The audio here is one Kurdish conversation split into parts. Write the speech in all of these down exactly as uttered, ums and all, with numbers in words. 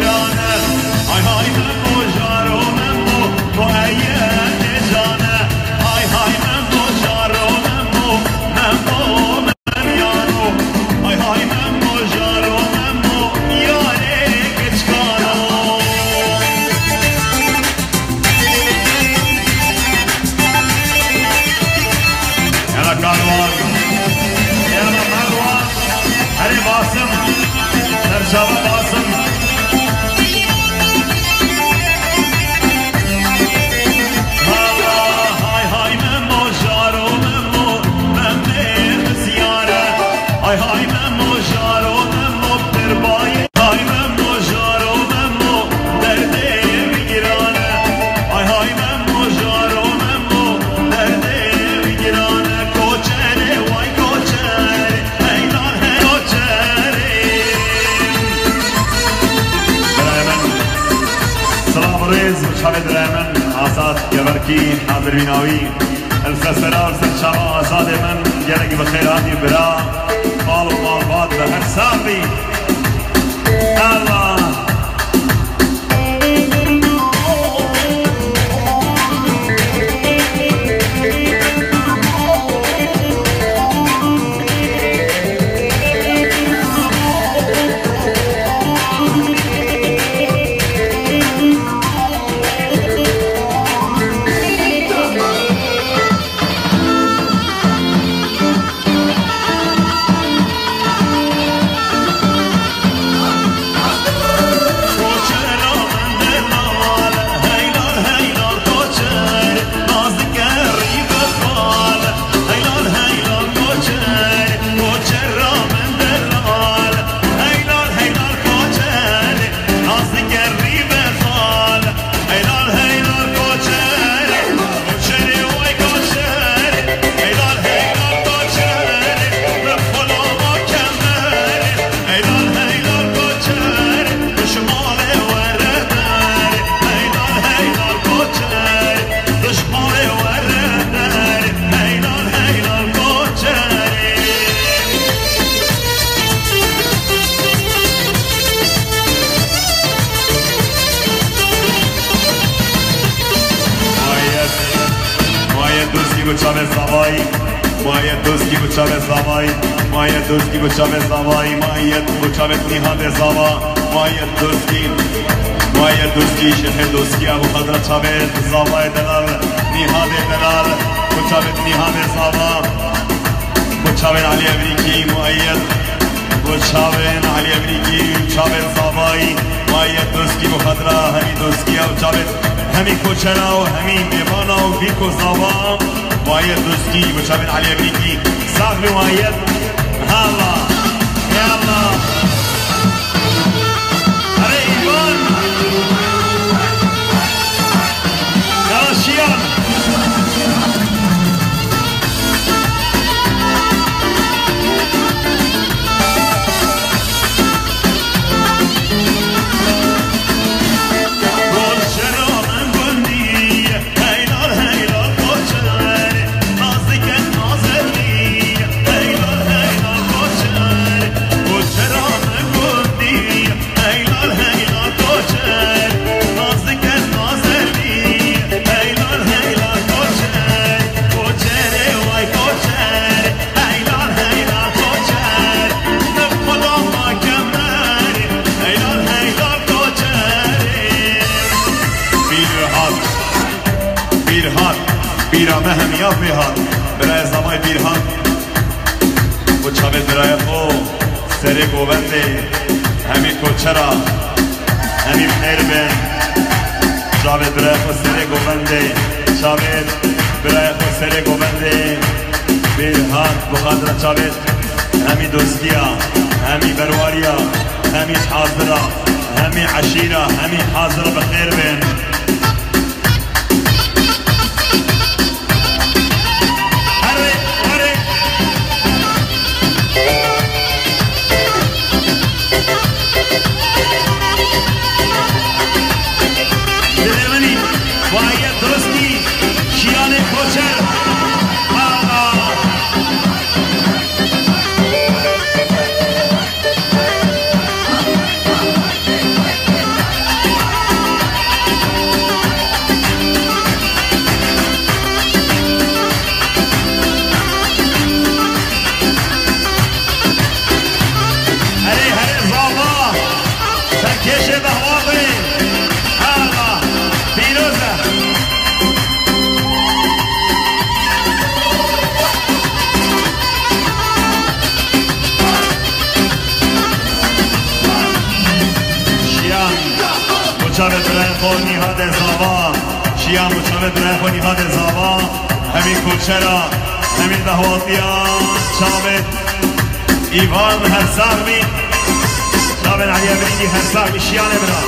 Hay hay Memo, Jaro Memo, Muheyyedê can e. Hay hay Memo, Jaro Memo, Memo, Mem yaro. Hay hay Memo, Jaro Memo, yarê keçikano. Hela Karwan, hela Karwan. Herê Basim, serçava Basim. Hala hay hay Memo, Jaro Memo, Mem dê misyar e. Hay hay Memo, Jaro Memo, pir bayê. Hay Memo, Jaro Memo, derdê min giran e. Hay hay Memo, Jaro Memo, derdê min giran e. Koçerê, way koçerê. Heylan hey koçerê. Birayê min, silav û rêz û çavê birayê min Azad Geverkî, hazir bîna wî. El sesera û serçava Azadê min, gelekî bi xêr hatî bira. Mal û malbat be, her sax bî. Allah. Heylal heylal koçerê, koçerê, way koçerê. Heylal heylal koçerê, bi xulama kemerê. Heylal heylal koçerê, dişmalê were derê. Heylal heylal koçerê, dişmalê were derê. Heylal heylal koçerê. Muayed, Muayed Doskî bi çavê zavayî. Muayed Doskî bi çavê zavayî. Muayed Doskî bi çavê zavayî. Muayed bi çavê Nîhadê zava. Muayed Doskî. Muayed Doskî, Şêxê Doskî ya bi xatira çavê zavayê delal Nîhadê delal. Bi çavê Nîhadê zava. Bo çavên Elî Evrîkî, Mueyed. Bo çavên Elî Evrîkî, çavên zavayî, Mueyed Doskî, bo xatira hemî Doskiya û çavên hemî koçera û hemî mêvana û vî ku zava, Mueyed Doskî, bo çavên Elî Evrîkî. Sax bî Mueyed. Halla. Yalla. Erê Îvan! Karaşiyan! Heylal heylal koçerê, naz dikin nazelî. Heylal heylal koçerê, koçera min gundî. Heylal heylal koçerê, naz dikin nazelî. Heylal heylal koçerê, koçerê way koçerê. Heylal heylal koçerê, bi xulama kemerê. Heylal heylal koçerê. Bîr hat. Bîr hat, bîra me hemiya pê hat. Birayê zavayê Bîr hat. Û çavê birayê xwe serê govendê, hemî koçera, hemî xêr bin. Çavê birayê xwe serê govendê, çavê birayê xwe serê govendê. Bîr hat, bi xatira çavê hemî dostiya, hemî berwariya, hemî hazira, hemî eşîra, hemî hazira bi xêr bin. Erê, erê. Dilê min î, Mueyed Doskî, şiyanê koçer. Aa. Kêşê dehwatê. Hela. Pîroz e. Şiyan. Bo çavê birayê xwe Nîhadê Zava. Şiyan bo çavê birayê xwe Nîhadê Zava. Hemî koçera, hemî dehwatiya çavê Îvan her sax bî. Çavên Elî Evrîgî her sax bî, şiyanê min a.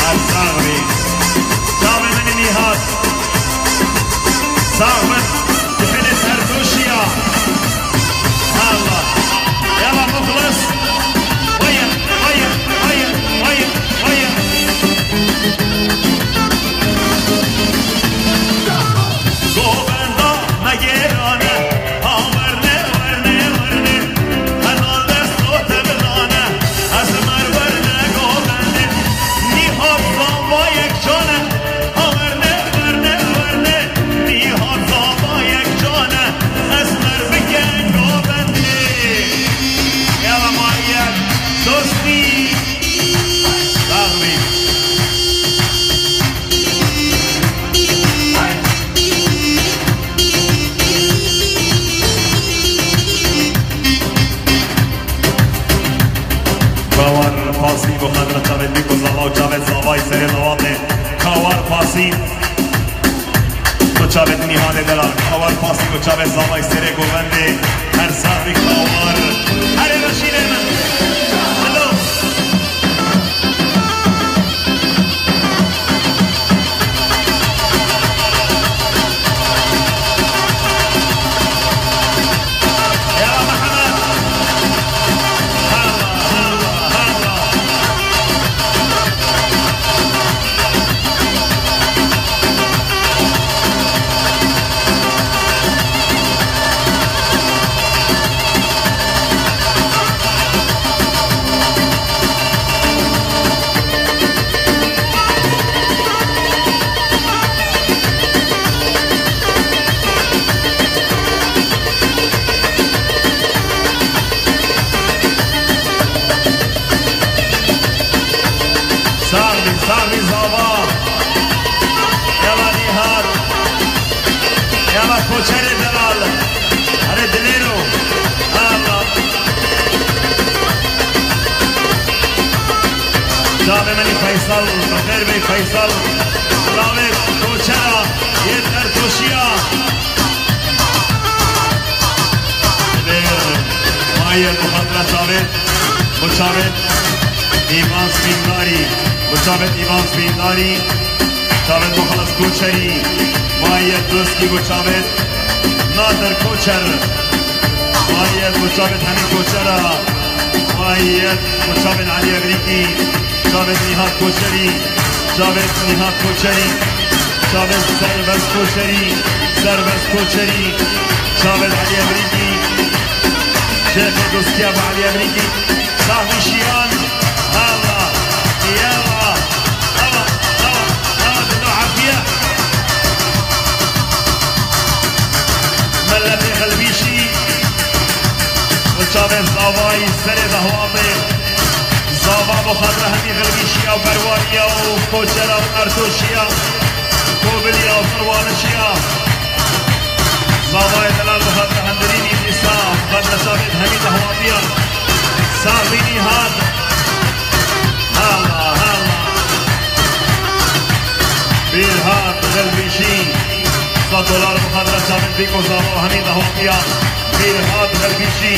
Her sax bî. Çavê min Nîhat. Sax bin. Dixilê ser doşiya. Allah. Yala muxlis. Waya, waya, waya, waya, waya. Govenda me gêrane. Ha werne, werne, werne. Hezar dest o te bidane. Ez mer werne govende. Nîhat zava yek cane. Ha werne, werne, werne. Nîhat zava yek cane. Ez mer bike govende. Yala ma yek dostî. Sax bî. Kawar Pasî bo xatir çavê Nîko Zava û çavê Zavayî serê dawatê. Kawar Pasî. Bo çavê Nîhadê delal. Kawar Pasî bo çavê Zavayî serê govendê. Her sax bî Kawar. Herê reşîlê min. Hello. Sax bî, sax bî Zava. Yala Nîhat. Yala koçerê delal. Hadi dilêro. Allah. Çavê min î Feysel, bi xêr bê Feysel. Çavê koçera yê tertoşiya. Dilêr. Mayê bo xatira çavê. Bo çavê Îvan Spîndarî. Bo çavê Îvan Spîndarî. Çavê bo xalas koçerî. Mayê doskî bo çavê. Nadir Koçer. Mayê bo çavê hemî koçera. Mayê bo çavê Elî Evrîkî. Çavê Nîhat Koçerî. Çavê Nîhat Koçerî. Çavê Serbest Koçerî. Serbest Koçerî. Çavê Elî Evrîkî. Şêxê doskiya bi Elî Evrîkî. Sax bî şiyan. Allah. Yala. Ava, ava, ava, dino afiye. Milletê Xilbîşî. Û çavê Zavayî serê dehwatê. Zava bo xatira hemî Xilbîşiya û Berwariya û Koçera û Ertoşiya, Kobiliya û Firwanişiya. Zavayê delal bo xatira Hendirînî dîsa, xatira çavê hemî dehwatiya. Sax bî Nîhat. Hela, hela. Fîrhat Xilbîşî. Sed dolar bo xatira çavê Nîko Zava û hemî dehwatiya. Fîrhat Xilbîşî.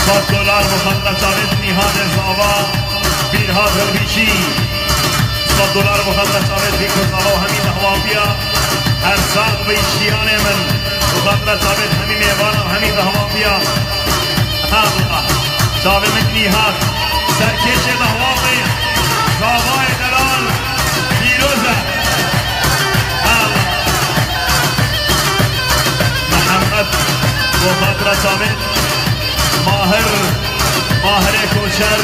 Sed dolar bo xatira çavê Nîhadê Zava. Fîrhat Xilbîşî. Dolar bi xatira çavêt vî ku zava û hemî dehwapiya. Her sax bî şiyanê min. Bi xatira çavêt hemî mêvanan, hemî dehwapiya. Allah. Çavê min Nîhat. Serkêşê dehwapê. Zavayê delal. Pîroz e. Allah. Mihemed. Bi xatira çavêt. Mahir, Mahirê Koçer,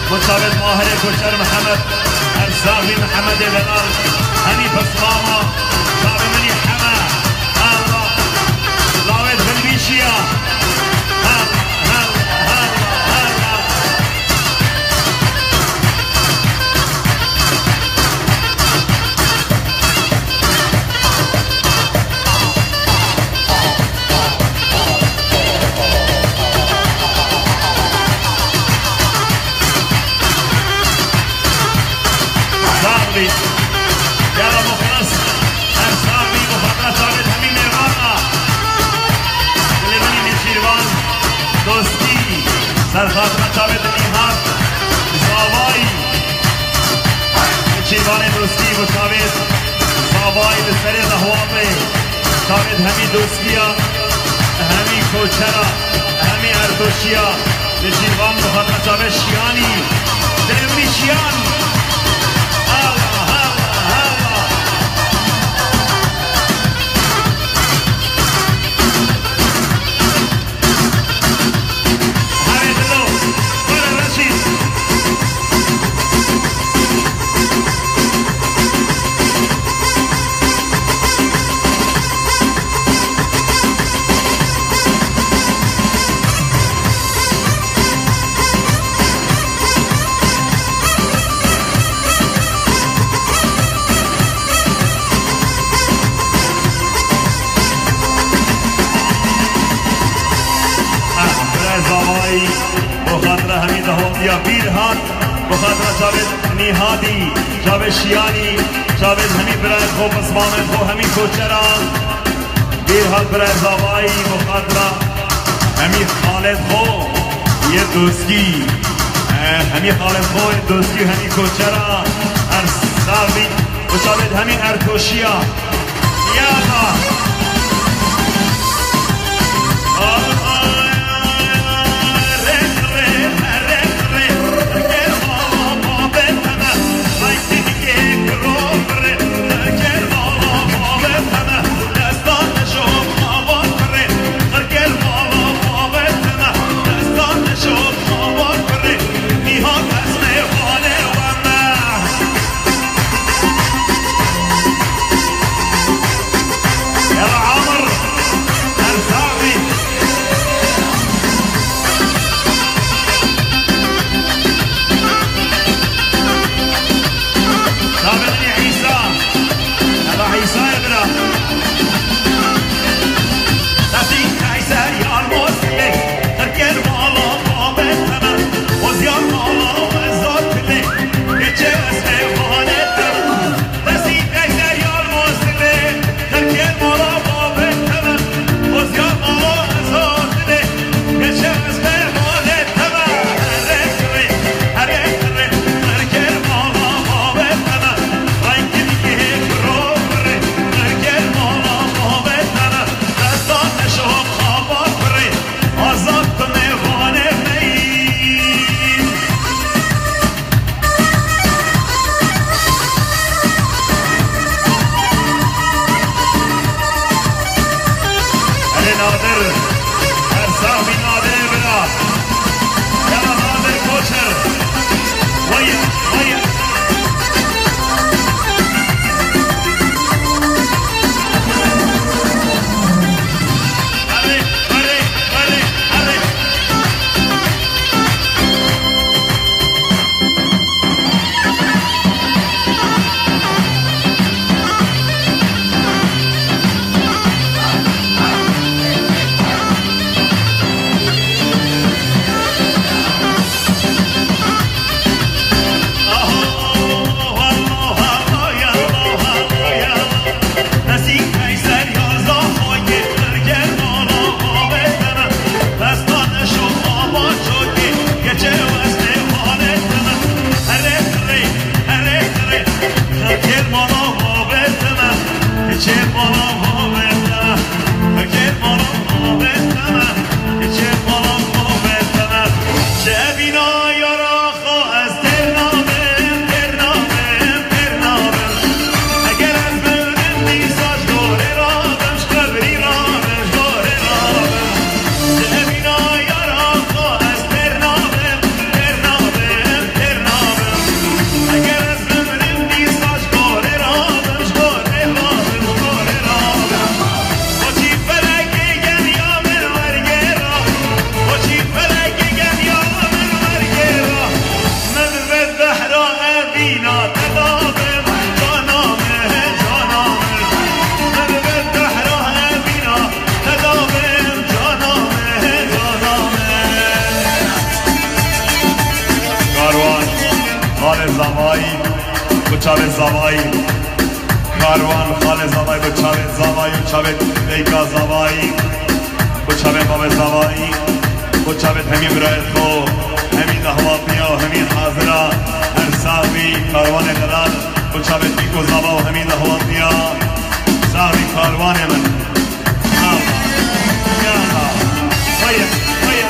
bi çavêt Mahirê Koçer Mihemed, her sax bî Mihemedê delal, hemî pismama, çavê min î heme, hela, lawê dilvîşiya, hela, hela, hela, hela. Sax bî. Yala muxlis. Her sax bî, bi xatira çavêt hemî mêvana. Dilê min î nêçîrvan. Dostî. Ser xatira çavêt Nîhat. Zavayî. Nêçîrvanê dostî bi çavêt. Zavayî li serê dehwapê. Çavêt hemî dostiya, hemî koçera, hemî ertoşiya, li şîrvan bi xatira çavê şiyanî, dilê min î şiyan. Allah, Allah, Allah. Ah, birayê Zavayî, bi xatira hemî dehwatiya bîr hat, bi xatira çavê Nîhadî, çavê Şiyanî, çavê hemî birayê xwe, pismamên xwe, hemî koçeran. Bîr hat birayê Zavayî, bi xatira hemî xalên xwe yê doskî. Eh, hemî xalên xwe yê doskî, hemî koçera, her sax bî, bi çavê hemî ertoşiya. Yala. Mîna te da bim, cana me, cana me. Min bi tehra Emîna te da bim, cana me, cana me. Karwan, xalê zavayî, bi çavê zavayî. Karwan, xalê zavayî, bi çavê zavayî û çavê dayika zavayî. Bi çavê bavê zavayî, bi çavê hemî birayê xwe, hemî dahwatiya û hemî hazira, her sax bî karwanê delal, bi çavê dîk û zava û hemî dahwatiya, sax bî karwanê min. Ya Allah, ya Allah. Hayır, hayır.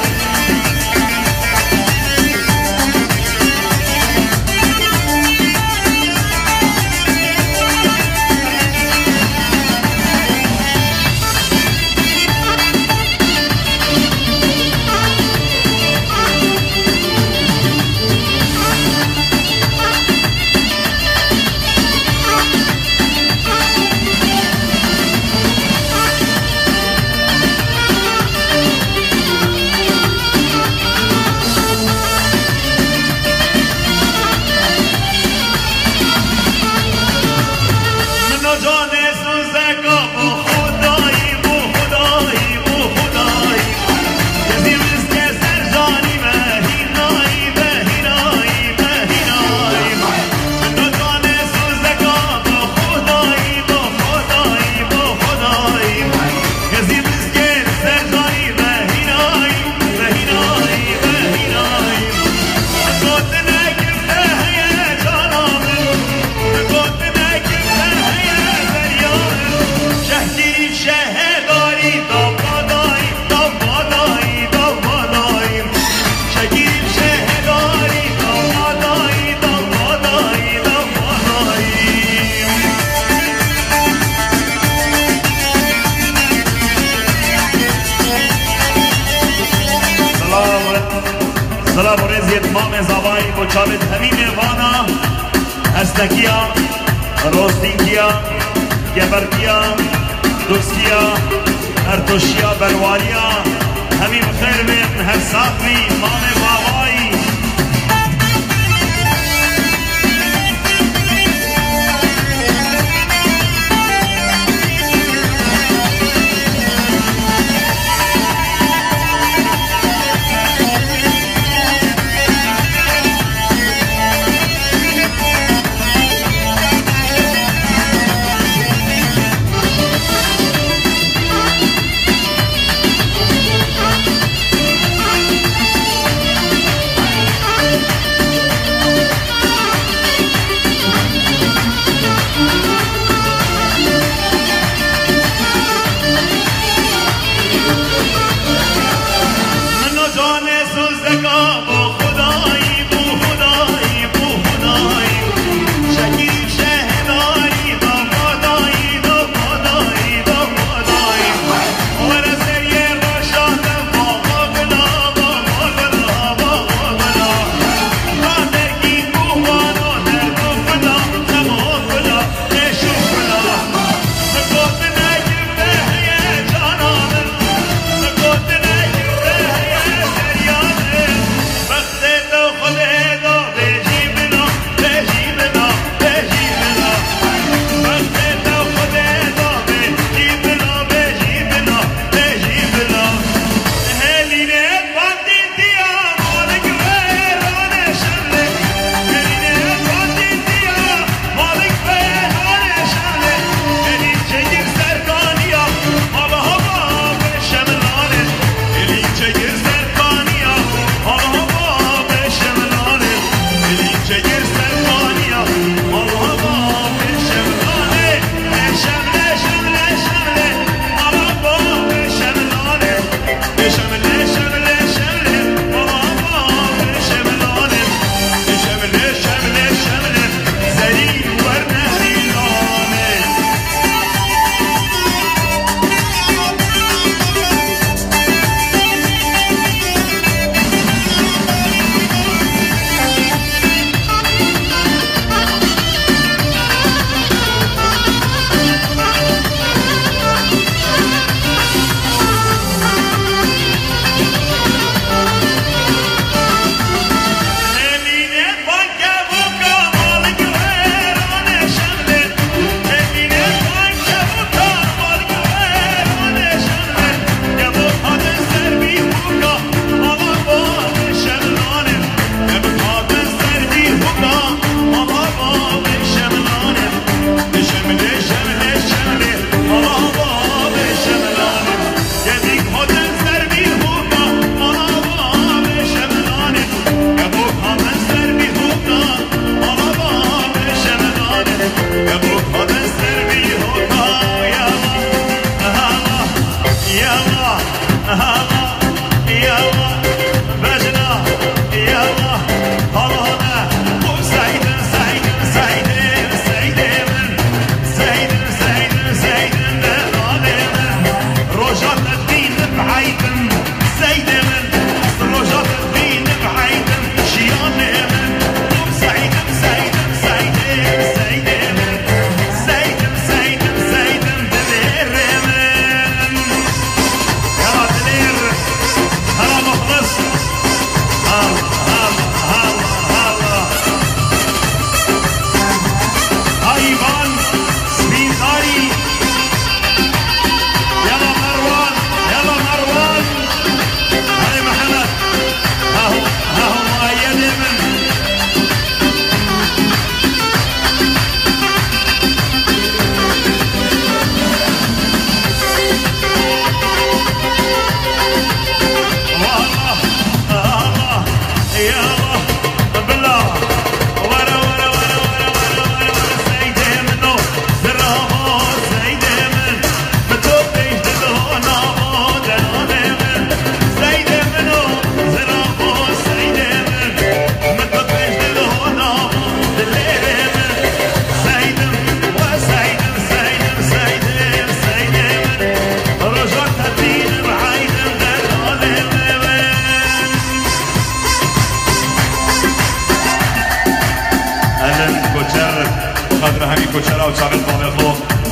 Min o canê Zeka bo Xwedayî, bo Xwedayî, bo Xwedayî. Kezî miske ser canî me, hînayî be, hînayî be, hînayî. Min o canê Zeka bo Xwedayî, bo Xwedayî, bo Xwedayî. Kezî miske ser canî me, hînayî be, hînayî be, hînayî. Gotinek te heye cana min, gotinek te heye derya min. Şehgirî şehedarî davadayî, davadayî, davadayî. Şehgirî şehedarî davadayî, davadayî, davadayî. Silav, silav û rêziyê mamê zavayî bo çavê hemî mêvana, hestekiya, rostînkiya, gebertiya, dostiya, ertoşiya, berwariya, hemî bi xêr bên, her sax bî, mamê zavayî. Xatir hemî koçera û çavên bavê xwe.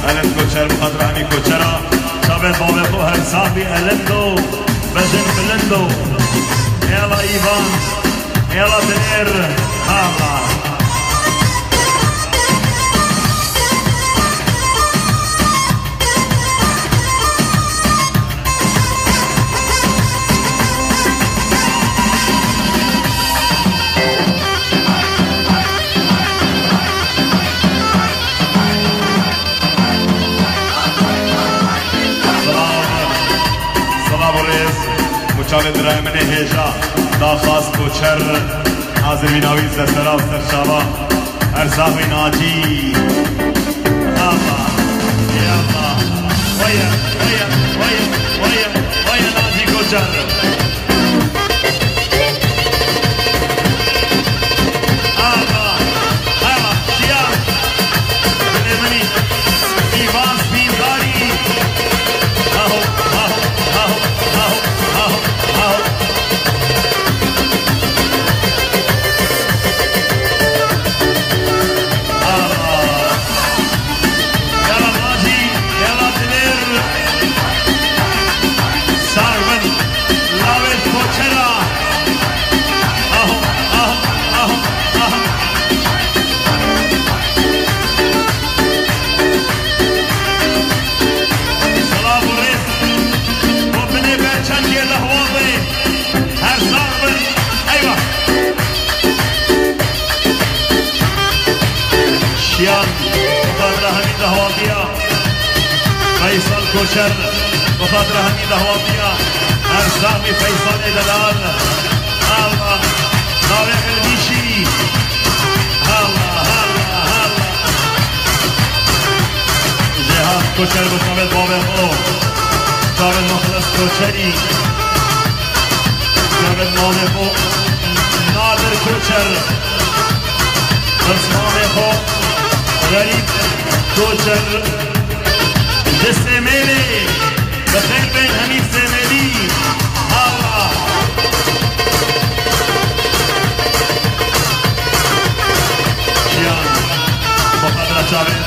Elend koçer bi xatir hemî koçera. Çavên bavê xwe her sax bî elendo. Bejin bilindo. Êla Îvan. Êla Dilêr. Hava. Silav, silav û rêz. Û çavên birayê min ê hêja, daxwaz koçer, hazir bîna wî ser sera û ser çava. Her sax bî Nacî. Yalla, yalla. Weye, weye, weye, weye, weye Nacî Koçer. Ava, ava, şiya. Dilê min î. Îvan Spîndarî. Aho, aho, aho, aho, aho, aho. Ava. Yala Nacî, yala Dilêr. Sax bin, lawê koçera. Aho, aho, aho, aho. Silav û rêz. Bo binê berçengê dehwazê. Her sax bin. Eyvah. Şiyan, bi xatira hemî dehwaziya. Feysal Koçer, bi xatira hemî dehwaziya. Her sax bî Feysalê delal. Allah, navê Xelbîşî. Allah, Allah, Allah. Cihad Koçer bi çavên bavê xwe. Çavên Muxlis Koçerî. Çavên malê xwe. Nadir Koçer. Xizmanê xwe. Xerîb Koçer. Ji Semêlê. Bi xêr bên hemî Semêlî. Halla. Jiyan. Bi xatira çavên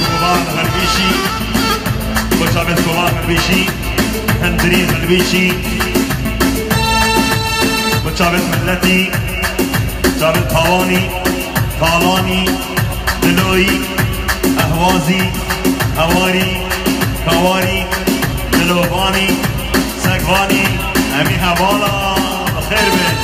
Kovan Xelbîşî. Bi çavên Kovan Xelbîşî. Hundirî Xelbîşî. Bi çavên miletî. Çavên Tawanî. Talanî. Diloyî, Ehwazî, Hewarî, Kawarî, Dilovanî, Segvanî, hemî hevala bi xêr bin.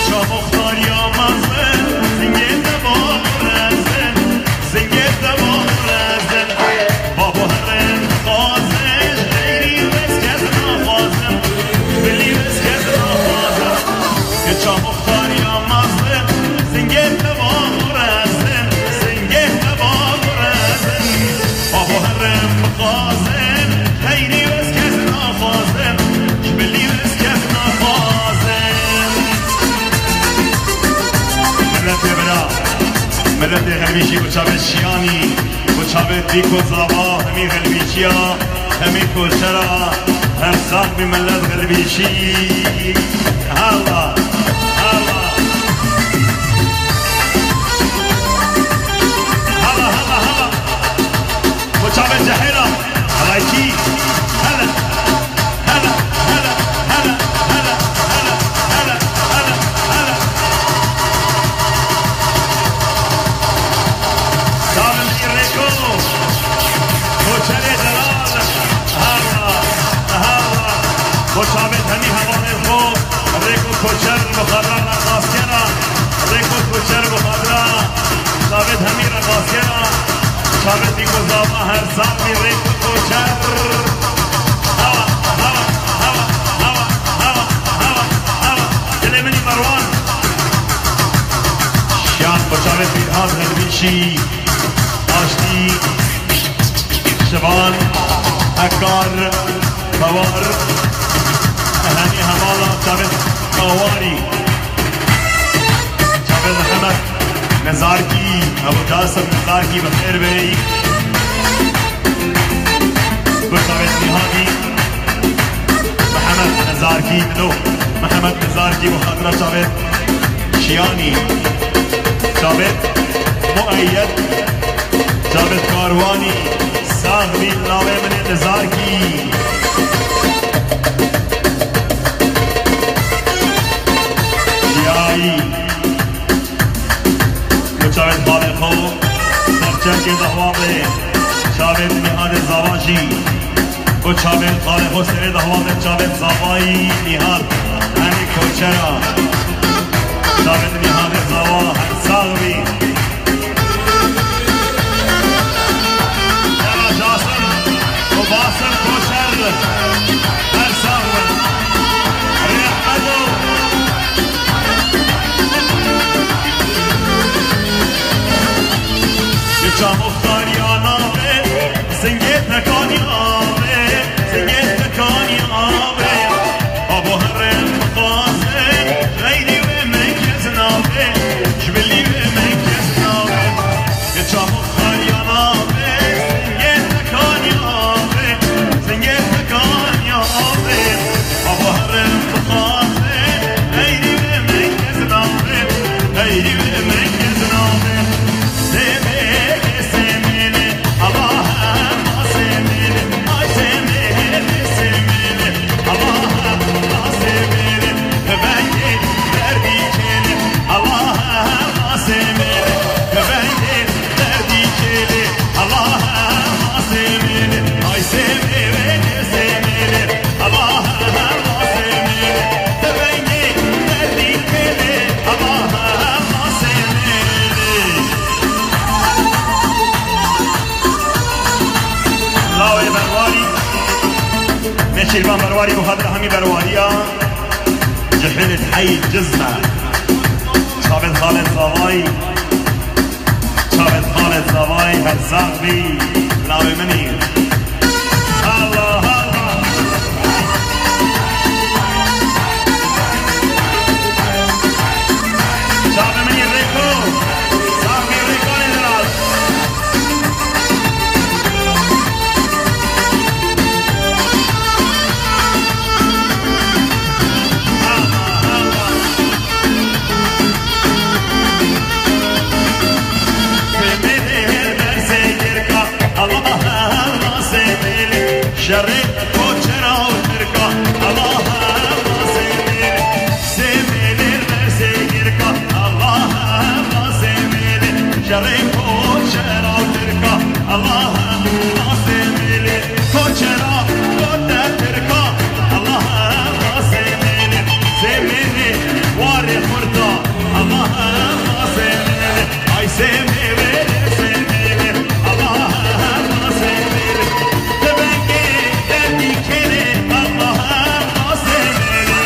Şamoxtariya mezin, zingê te bavur ezin. Zingê te bavur ezin. Babo herin dixwazin, ji xeyrî wes kes naxwazin, ji bilî wes kes naxwazin. Keça muxtariya mezin, zingê te bavur ezin, zingê te bavur ezin. Babo herin dixwazin, xeyrî wes kes naxwazin, ji bilî wes kes naxwazin. Miletê bira, miletê Xelbîşî û çavê Şiyanî. Bi çavê dîk û zava hemî Xelbîşiya, hemî koçera, her sax bî milet Xelbîşî. Halla, halla. Halla, halla, halla. Bi çavê cehêra, halaykî, hele. Hele, hele, hele. Çavên wî Rêko. Koçerê delal. Halla, halla. Bo çavên hemî hevalên xwe. Rêko Koçer bi xatira reqaskera. Rêko Koçer bi xatira. Çavên hemî reqaskera. Çavên dîk û zava her sax bî Rêko Koçer. Hava, hava, hava. Dilê min î Merwan. Şiyan bi çavê Fîrhad Xelbîşî, Aştî, Şivan, Hekar, Kawar, hemî hevala çavê Kawarî, çavê Mihemed. Nizarkî, Ebû Casim Nizarkî bi xêr bêyî. Bi çavêt Nîhadî, Mihemed Nizarkî, dilo, Mihemed Nizarkî bi xatira çavêt Şiyanî, çavêt Mueyyed, çavêt Karwanî, sax bî lawê min ê Nizarkî. Şiyayî. Ku çavêt xalê xwe ser çerkê dehwabê, çavêt Nîhadê Zava jî. Ku çavêt xalê xwe serê dehwabê, çavêt Zavayî Nîhad. Hemî koçera. Çavêt Nîhadê Zava her sax bî. Yala Casim û Basim Koçer her sax bin. Rêhmet û Çamûxtariya navê, zingê tekanî avê, zingê tekanî avê. Abo herin bixwazin, xeyrî wê min kes navê, ji bilî wê min kes navê. Çamûxtariya navê, zingê tekanî avê, zingê tekanî avê. Abo herin bixwazin, xeyrî wê min kes navê, xeyrî wê min kes navê. Semêlê, semêlê, Allah, Allah, semêlê, ay semêlê, semêlê, Allah, Allah, semêlê, vengê derdî kêlê, Allah, Allah, semêlê, vengê derdî kêlê, Allah, Allah, semêlê, ay semêlê, semêlê, Allah, Allah, semêlê, vengê derdî kêlê, Allah, Allah, semêlê. Lawê Berwarî, Nêçîrvan Berwarî, bi xatir hemî Berwariya, Cihilê Hey Cizme. Çavêt Xalid Zavayî, çavêt Xalid Zavayî, her sax bî, lawê min î. Allah, Allah. Çavê min î rêko, sax bî rêkanê dirat. Şerê koçera û tirka, Allah, Allah, semêlê. Semêlê ber sê girka, Allah, Allah, semêlê. Şerê koçera û tirka, Allah, Allah, semêlê. Koçera, kote tirka, Allah, Allah, semêlê. Semêlê warê xurta, Allah, Allah, semêlê. Ay semêlê, semêlê, Allah, Allah, semêlê. Ti vengê derdî kêlê, Allah, Allah, semêlê.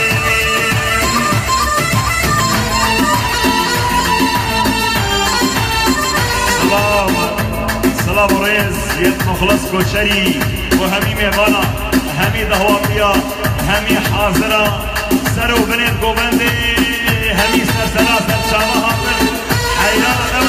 Silav, silav û rêz yê muxlis koçerî û hemî mêvana, hemî dehwabiya, hemî hazira, ser û binên govendê, hemî sersera serçava hatin, heyran ev